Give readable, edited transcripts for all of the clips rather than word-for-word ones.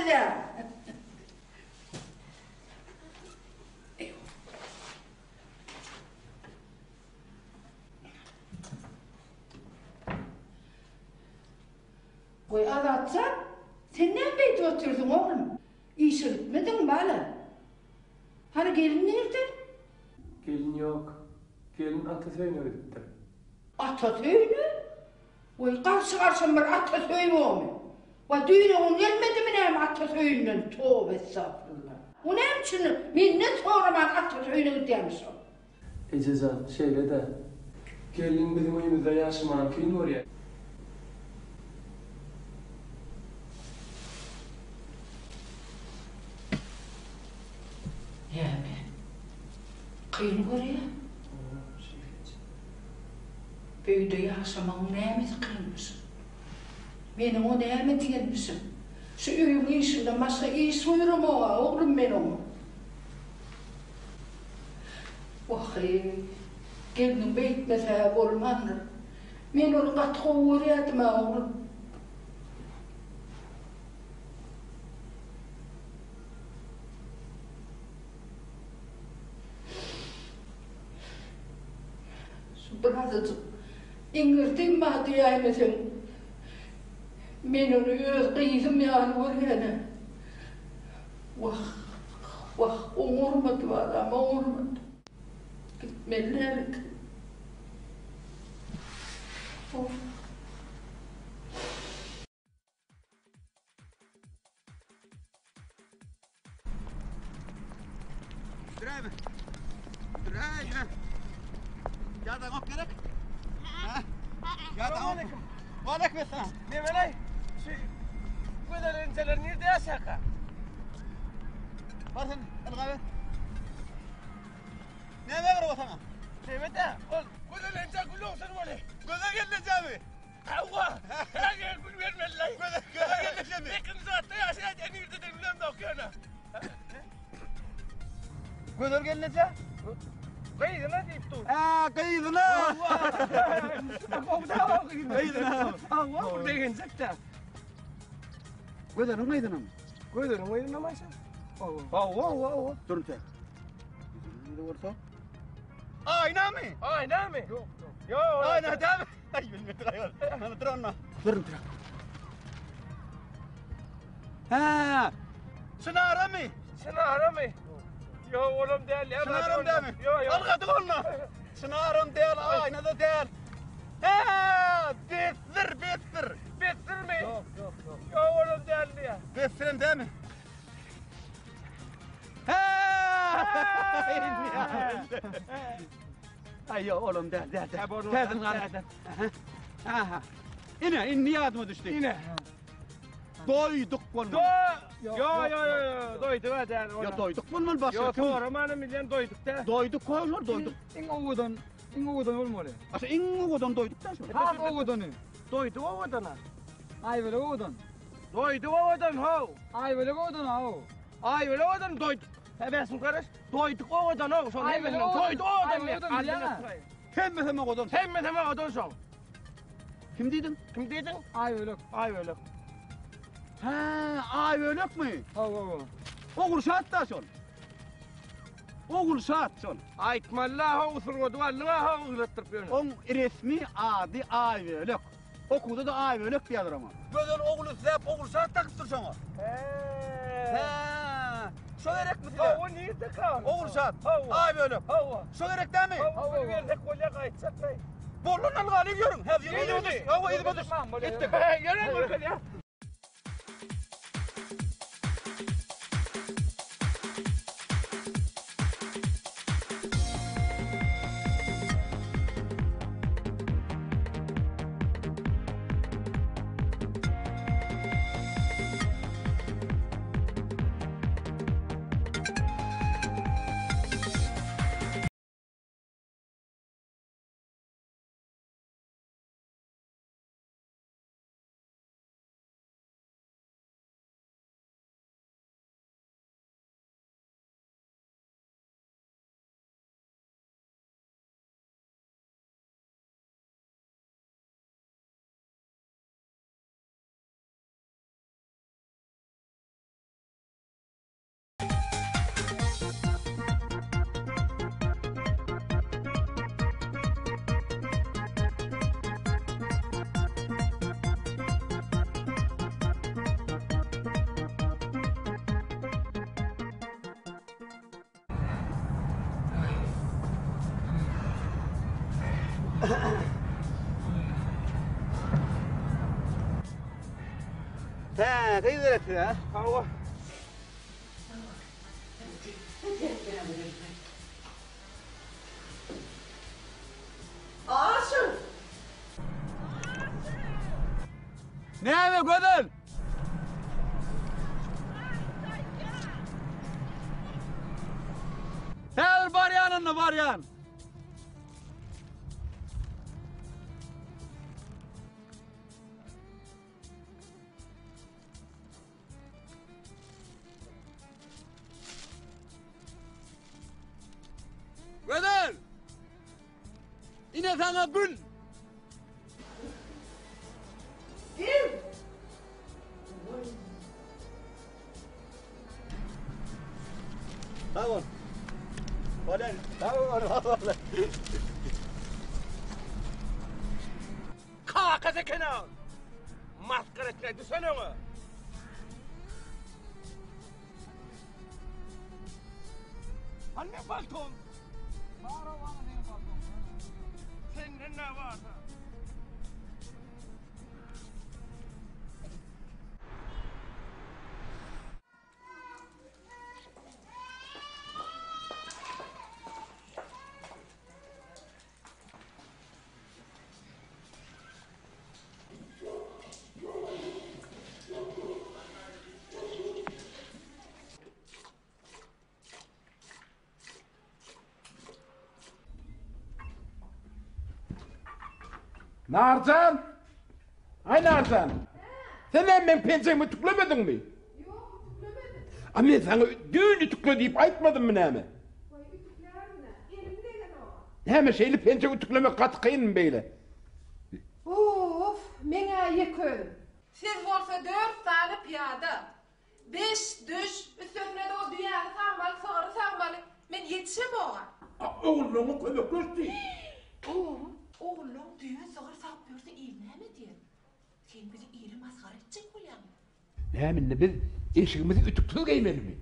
size. Goý Azatjan, sen näme beýdip otyrsyň oglum? Işe gitmediňmi bala? Hany gelin nirde? Gelin ýok. Gelin ata söýüne gidipdir. Ata söýüne? Goý garşy garşam bir ata söý bormy? Waý düýn-öňňün gelmedimi näme ata söýünden? Toba estagfurullah. O näme üçin menden soraman ata söýüne gidýärmiş ol? Ejejan, şeýle-dä. Gelin biziň öýümizde ýaşamagy kyn görýär. Näme? Kyn görýär? Hawa, şeýle eje. Bu öýde ýaşamagyň nämesi kynmyş? Meniň o näme diýenmişim? Şu öýüň işinden başga iş buýramog-a, oglum men oňa. Wah-eý, gelniň beýtmese-hä bolmandyr. Men ony gaty gowy görýärdim-ä, oglum. Şu birazajyk iňirdim bar diýäýmeseň, men ony öz gyzym ýaly görýän-ä. Wah, wah, oňarmady balam, oňarmady. Gitmeli däl eken. Of. Drive. Drive. Ýa-da gerek? Ha? Ýa-da Waleýkim esselam. Nemeleý? Şu gözel inçeler nirde ýaşarka? Bar sen, ylga ber. Näme gerek o saňa? Neme-de, ol gözel inçe gül olsun weli. Gözel gelnejemi? Hawa, her gül bermeliler. Gözel, gözel gelnejemi? Ikinji zatda ýaşaýan nirde bilemok ýöne. Gözel gelneje? Gyzyna diýip dur. Hä, gyzyna. Gyzyna. Hawa, bu begenjek-dä. Gözeliň gyzynamy? Gözeliň gyzynamy aýşa? Hawa, hawa, hawa. Dur sen. Gyzynyň bolsa? Aýnamy? Aýnamy? Ýok, ýok. Ýok. Aýna dämi? Aý, bilmedik aýol. Hany dur onda. Dur dur. Hä. Çynaramy? Çynaramy? Ýok, olam däl. Çynaram dälmi? Ýok, ýok. Algadyk onda. Çynaram däl, aýna-da däl. Hä, besdir, besdir. Besdirmi? Ýok, ýok, ýok. Ýok, olam däl diýýär. Besdirem dälmi? Hä! Aý, ýok, olam däl, däl, däl. Täzin gara. Aha. Ine, indi ýadyma düşdi. Ine. Doýduk bolmaly. Ýo, ýo, ýo, ýo, doýduk ha däl. Ýo, doýduk bolmaly başga. Ýo, soramanam bilýän doýduk dä. Doýduk şol, doýduk. Iň owadan, iň owadan bolmaly. Aşa iň owadan doýduk da şol. Has owadany. Doýduk owadana. Aýbölek owadan. Doýduk owadan how. Aýbölek owadan how. Aýbölek owadan doýduk. Häbesin garaş. Doýduk owadan how. Şol hemmesini doýduk owadan. Hemmesem owadan. Hemmesem owadan şol. Kim diýdiň? Kim diýdiň? Aýbölek. Aýbölek. Hä, Aýbölekmi? Hawa, hawa. Ogulşat da şol. Ogulşat şol. Aýtmaly-la, how usulgady aldyň-a, how ýylatdyryp ýöne. Oň resmi ady Aýbölek. Okuwda-da Aýbölek diýýärler oňa. Gözel ogul isläp Ogulşat dakypdyr şoňa. Hä. Hä. Şo gerekmi size? Hawa, nirde kal? Ogulşat. Hawa. Aýbölek. Hawa. Şo gerek dämi? Hawa, bir bersek bolýar, gaýtjak-laý. Bollan algaly ýörüň. Häzir yzyma düş. Hawa, yzyma düş. Gitdik. Ýören görkezýär. Täze ýüzerek ha? Hawa. Aşyr! Näme Gözel? Häzir barýan onda barýan. Gözel! Ine saňa gül! Gel! Sag bol. Bolýar. Sag bol, sag bol. Kakasy eken-ä. Masgara etme, düşen öňe. Hany meň paltom? Senden ne barsa. Narjan! Aý Narjan! Sen näme meň penjegimi ütüklemediňmi? Ýok, ütüklemedim. A men saňa düýn ütükle diýip aýtmadymmy näme? Goý, ütüklärin-ä. Elim degenok. Näme şeýle penjek ütüklemek gaty kynmy beýle? Uf, meň-ä ýeke özüm. Siz bolsa dört sany pyýada. Beş düş, üstesine-de o düýäni sagmaly, sygyry sagmaly. Men ýetişemog-a. A ogullaryňa kömekleş diý. Oglum, ogullaň düýe, sygyr sagyp ýörse il näme diýer? Sen bizi ile masgara etjek bolýaňmy? Näme indi biz eşigimizi ütüksiz geýmelimi?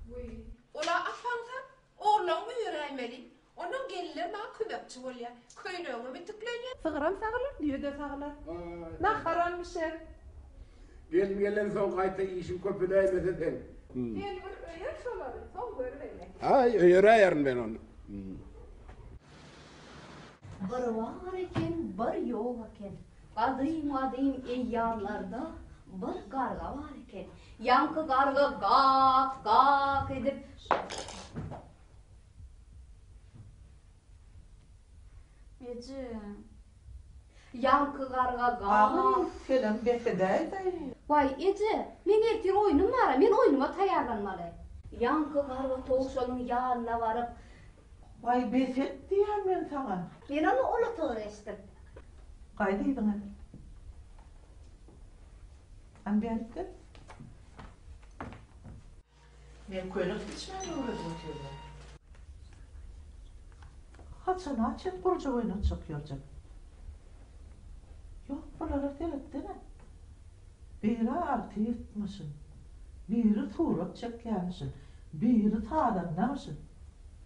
Wiý, ol-a apaňsa, oglanmy ýöräýmeli. Onnoň gelinler maňa kömekçi bolýar. Köýnegiňem ütüklenýär. Sygyram sagylar, düýe-de sagylar. Naharam bişer. Gelin gelensoň gaýta işiň köpeläýmese seň. Sen bir öýer şolary, soň görübeli. Aý, öýeräýerin men ony. Bir bar eken, bir ýok eken. Gadym-gadym eýýamlarda bir garga bar eken. Ýaňky garga gak, gak edip. Eje. Ýaňky garga gak. Agyr senem bes edäýdäý. Waý, eje, meň ertir oýnum bar-a, men oýnuma taýýarlanmaly. Ýaňky garga towşanyň ýanyna baryp. Waý, bes et diýýän men saňa. Men ony ol otaga geçdim. Gaýt yzyňa. Hany bärik gel. Men köýnek biçmäni öwredip otyryn. Haçana çen gurjak oýnatjak ýörjek. Ýok, bulara seretsene. Biri artistmişin, biri surat çekýämişin, biri sazandamyşyn.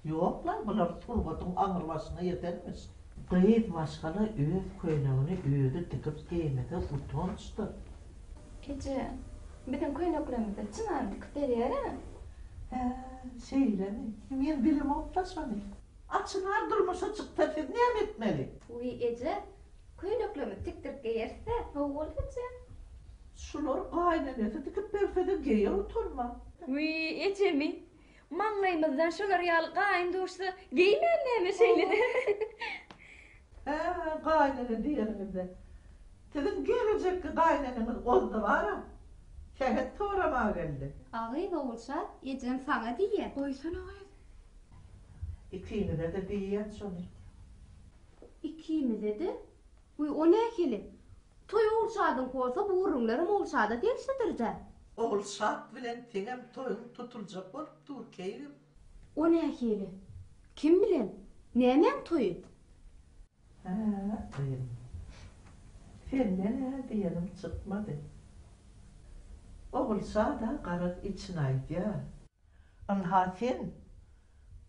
Ýok-la, bular sungatyň aňrybaşyna ýetenmiş. Gyz maşgala öz köýnegini özi tikip geýmese utançdyr. Eje, biziň köýneklerimizi Çynar dikip berýär-ä. Hä, şeýlemi? Men bilemok-da şony. A Çynar durmuşa çyksa siz näme etmeli? Wiý, eje, köýneklerimizi tikdirip geýeris-dä. Hawa, eje. Şular gaýynenesi dikip berse-de geýer utanman. Wiý, ejemi, Maňlaýymyzdan şolar ýaly gaýyn duşsa geýmän näme şeýle-de. Hä, gaýynene diýeniňizde, siziň gelejekki gaýyneneňiz Ozda bar-a. Sähet soramaga geldi. A gyz Ogulşat, ejem saňa diýýä. Goýsana gyz. Ikiňize-de diýýän şony. Ikimize-de? Wiý, o nähili? Toý Ogulşadyňky bolsa bu gürrüňlerem Ogulşada degişlidir-dä. Ogulşat bilen seňem toýuň tutuljak bolup dur, keýgim. O nähili? Kim bilen? Nämäň toýy? Hä, gyzym. Senden-ä diýenim çykmady. Ogulşad-a garaz içini aýdýar. Ynha sen.